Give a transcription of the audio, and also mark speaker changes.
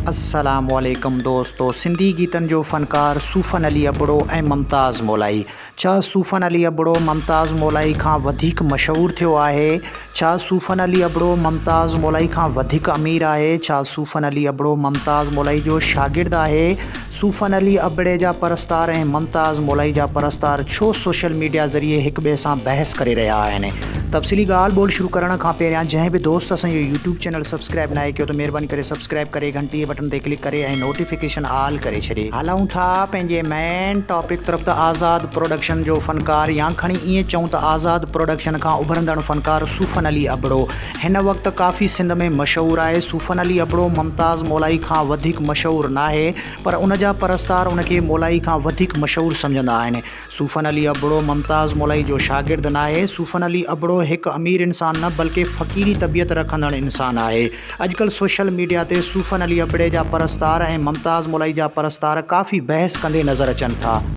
Speaker 1: السلام عليڪم دوستو سنڌي گيتن جو فنڪار صوفن علي ابڙو ۽ ممتاز مولائي ڇا صوفن علي ابڙو ممتاز مولائي کان وڌيڪ مشهور ٿيو آهي ڇا صوفن علي ابڙو ممتاز مولائي کان وڌيڪ امير آهي ڇا صوفن علي ابڙو ممتاز مولائي جو شاگرد آهي صوفن علي ابڙي جا پرستار ۽ ممتاز مولائي جا پرستار ڇو سوشل ميڊيا ذريعي هڪ ٻئي سان بحث ڪري رهيا آهن تفصيلي ڳالهه ٻولهه شروع ڪرڻ کان پهريان جنهن به دوست اسان جو يوٽيوب چينل سبسڪرائب ناهي ڪيو ته مهرباني ڪري سبسڪرائب ڪري گهنٽي جي بٽڻ تي ڪلڪ ڪري ۽ نوٽيفڪيشن آل ڪري ڇڏي. هلون ٿا پنهنجي مين ٽاپڪ طرف ته آزاد پروڊڪشن جو فنڪار يا کڻي ائين چئون ته آزاد پروڊڪشن کان اڀرندڙ فنڪار صوفن علي ابڙو هن وقت ڪافي سنڌ ۾ مشهور آهي صوفن علي ابڙو ممتاز مولائي کان وڌيڪ مشهور ناهي پر ان جا پرستار ان کي مولائي کان وڌيڪ مشهور سمجهندا آهن صوفن علي ابڙو ممتاز مولائي جو شاگرد ناهي. صوفن علي ابڙو هڪ امير انسان نه بلڪه فقيري طبيعت رکندڙ انسان آهي. اڄڪلهه سوشل ميڊيا تي صوفن علي ابڙي جا پرستار ۽ ممتاز مولائي جا پرستار ڪافي بحث ڪندي نظر اچن ٿا.